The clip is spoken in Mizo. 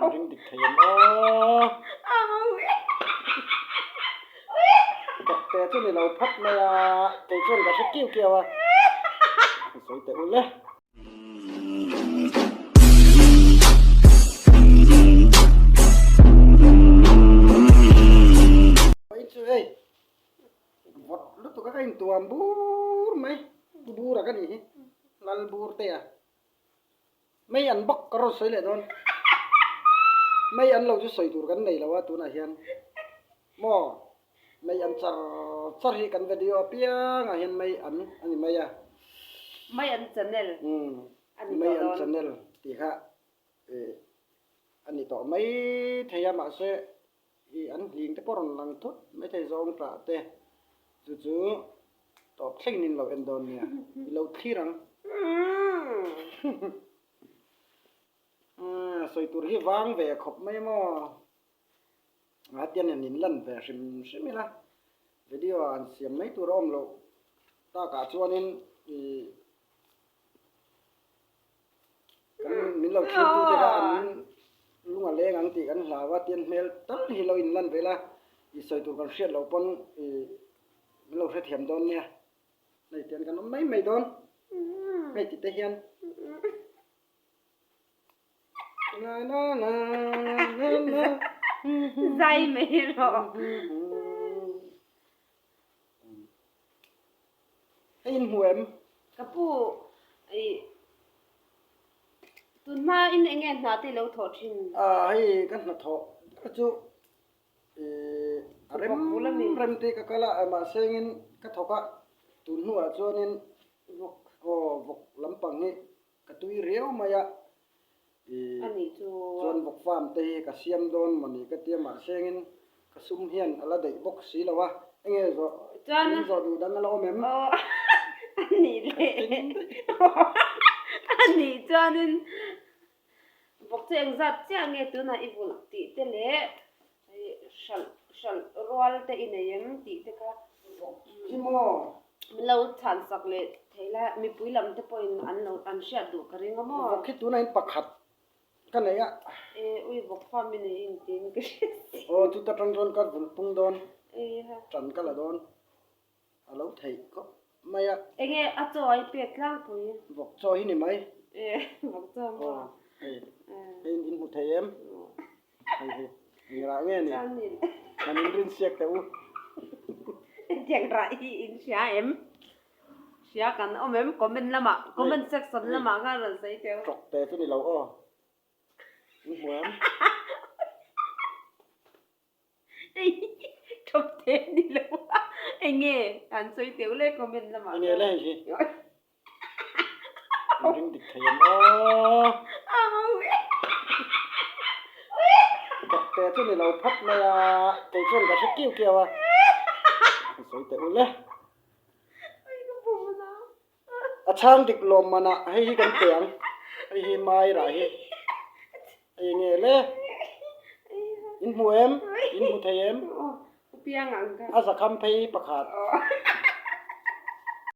In ring dik thei em aw. Tawkte chu ni lo phawt mai a, kei chuan ka hre kiu kiau a, ka sawi teh ul e. Chu hei vawt lutuk a ka intuam bur mai, bur a ka nih hi, lal bur te a. Mei an bawk ka rawn sawi leh dawn. Mei an lo chu sawi tur kan nei lo a tunah hian maw mei an char char hi kan video apiang ah hian mei an a ni mai a. Mei an channel a ni tawh dawn. Mei an channel tih kha a ni tawh mai thei a mahse I an hling te pawh rawn lang thut mai thei zawng tah te chu chu tawp thlengin in lo en dawn nia i lo thlir ang. Sawi tur hi vang ve khawp mai maw a tian hian in lan ve hrim hrim ila video ah an siam mai tur a awm loh takah chuanin i Kan min lo thlir tu te kha an lung a leng ang tih kan hlau a, tian hmel tal hi lo inlan ve la, i sawi tur kan hriat loh pawn i min lo hrethiam dawn nia, hei tian kan awm mai mai dawn, hei ti te hian na na na na na Zai mai rawh. Hei in hmu em? Ka pu, ih, tun hma in enge hna te i lo thawh thin? A, hei ka hnathawh ber chu ih a rem rem te ka kal a, mahse engin ka thawk a, tun hnuah chuanin vawk, aw vawk lampang hi Ka tui riau mai a, i chuan vawk farm te hi ka siam dawn maw ni ka tia mahse engin ka sum hian a la daih bawk si lo a, enge zawh min zawh duh dang a la awm em? A nih chuanin vawk chu engzat chiah nge tunah i vulh tih te leh Hralh hralh rual te i nei em tih te kha Hi maw? Min lo chhan sak leh thei la, mipui lam te pawhin an lo an hriat duh ka ring a maw? Vawk hi tunah in pakhat ka nei a. E ui vawk farm i nei in tiin ka hria si. Aw chuta tang chuan ka vulh pung dawn, tan ka la dawn. A lo theih khawp mai a. Enge a chaw a i pek tlangpui? Vawk chaw hi ni mai. E, vawk chaw maw? Aw, hei, hei in hmu thei em? Hei hi, eng rah nge ni? Han in rin siak teh u. Hetiang rah hi in hria em? Hria kan awm em? Comment lamah, comment section lamah khan rawn sawi teh u. Tawk te chu ni lo aw. In hmu em? Thawk te ni lo a, enge an sawi teuh le comment lamah Enge le hei hi? In ring dik thei em aw. Thawk te chu ni lo phawt mai a, kei chuan ka hre kiu kiau a, ka sawi teh ul e. A chhang dik lawm manah hei hi kan pe ang, hei hi mai rah hi. Hei nge le? In hmu em? In hmu thei em? A zakham phei pakhat.